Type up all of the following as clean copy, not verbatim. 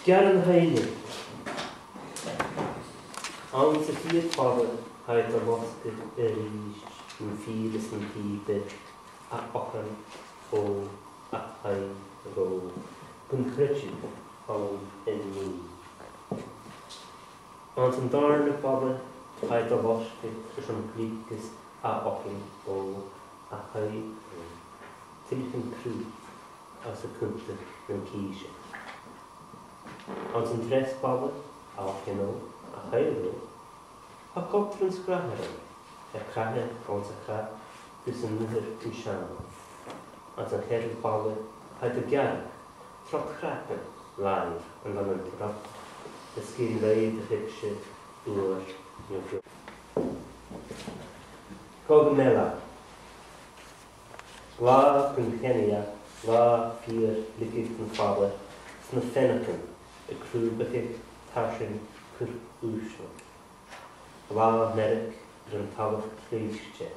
Gearradh na hAoine. Ann sa chéad bhalla thaid do loscadh arís an fíor is an píbe a fhochan ó a haghaidh ró gon chreideamh ann inní. Ann san darna balla thaid do loisceadh is an gliocas a fhochan ó a haghaidh ró tuilleachan crú as a cunta an císe. Anns an treas balla a fhochan ó a haghaidh ró tá coptar an scraith ar an ar craitheadh anns a chraith gus an nuair an sean. Anns an cheithre balla thaid do gearradh trot chraiceann láimh an an an trot the skin réidh do thuig se uair nó beo. Gog Mela. Lá den Chéinia, lá fíor ligfidh na fada sna Fenacin i crúbachaibh tairsin cuirp uaisle. Lá meirg ar an talamh cliste.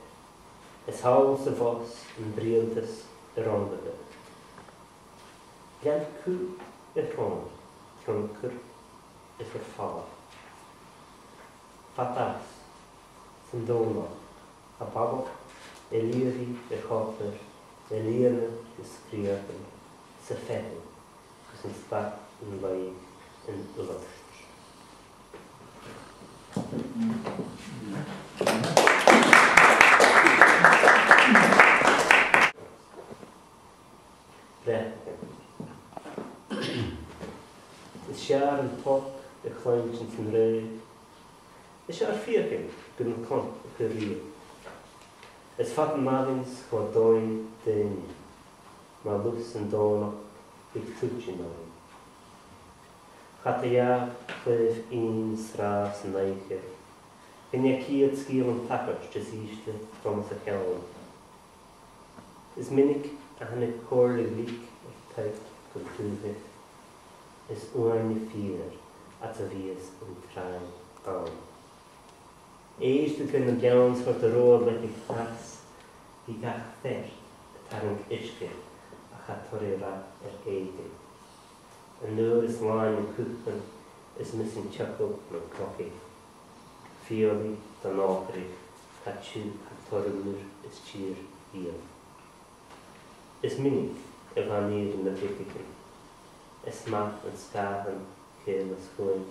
Is thall sa bhfos an bríantas i rangaithe. Lean cú ar throm tionchar is ar falla. Fatas san Domhnach. A babath i liarthaí ar cháipéar le líonadh go scríobann sa feithim agus an stat in laig in uileaistr. Breathnaigh. Is sear an poc a chluinstin san réidh. Is ea ar fiachain go na con a chur riamh. Is fada an maidin 's chomh domhain duine ná lus an Domhnach ag tuitin orainn. Chat a dheamh chloibh aon sraith san oidhche, go ndé cíad scaoll an tsagairt is ísle dom sa cheann. Is minic a tháinig comhairle ghlic ar toirt go dúthaigh. Is uaine fíor as a bhíos an tráth ann. Éist go na gceann 's chuir do ró leith ag pas bhí gach fear ag tarraingt uisce ach cha tabharfaidh rath ar éigean. An uair is láine cúpan is miss an tsiocail nó cnocaí. Fiolaí don ápairigh cha tiú cha toradh is tír iad. Is minic a bhain iarraidh na bpicicin. Is maith an scáthan céile 's chuain.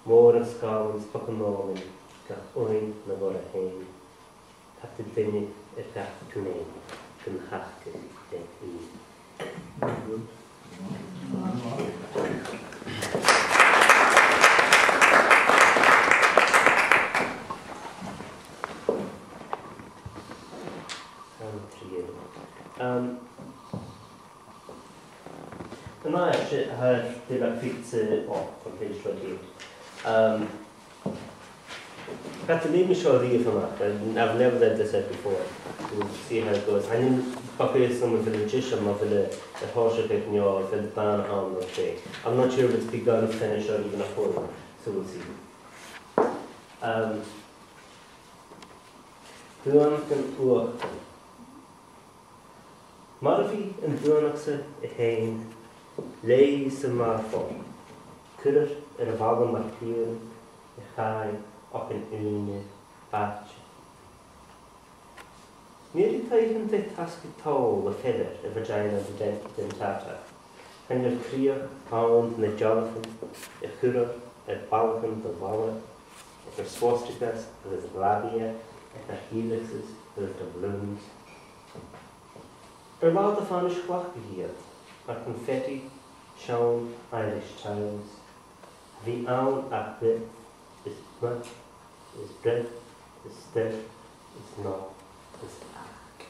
Mór an scálann 's poc an álainn gach uain na gcora féin. Cad a duine ar gach gné den theachtair ar í. An triail. Den här lilla ja, från page 28. Got to leave me seo riamh amach. I've never read this out before. We'll see how it goes. Hain papi some of the jisha ma the horse nyo the ban on the day. I'm not sure if it's begun, finished, or even a poem, so we'll see. Um, Duanach an uachtar. Mar a bhí an Duanach-sa i fhéin léi sa marfóir, cuireadh ar a bhalla mar pian i chai ach an aoine báite. Níor taoitheanta tasca tall a feather i vagina dentata, chan ar críoch ann na dealachan i chuireadh ar ballachan do bhalla, ag ar swastikas agus labia, ag ar helixes agus doubloons. Ar lá do fánis chlacadh iad mar confetti shown Irish Times a bhí ann ach rith is b is breith is de is ná is ach.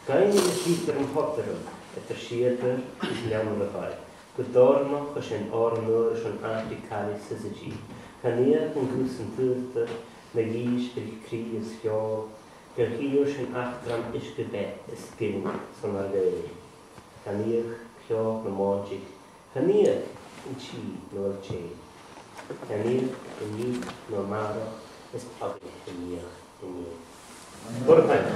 Gaibhne na sítar an hotaram idir siadar is leanracháil go dtornach is an ár nuair is an anti-cali syzygy Chan iad an gús an tuarta na dhís go croí is feoil gur shíor sin eachtrann uisce beith is gin san ar léir. Chan iadh ceo na máintigh, chan iadh an tí nó an té. Chan iadh inniu nó amárach is againn a mbíodh inné. Bora Caint.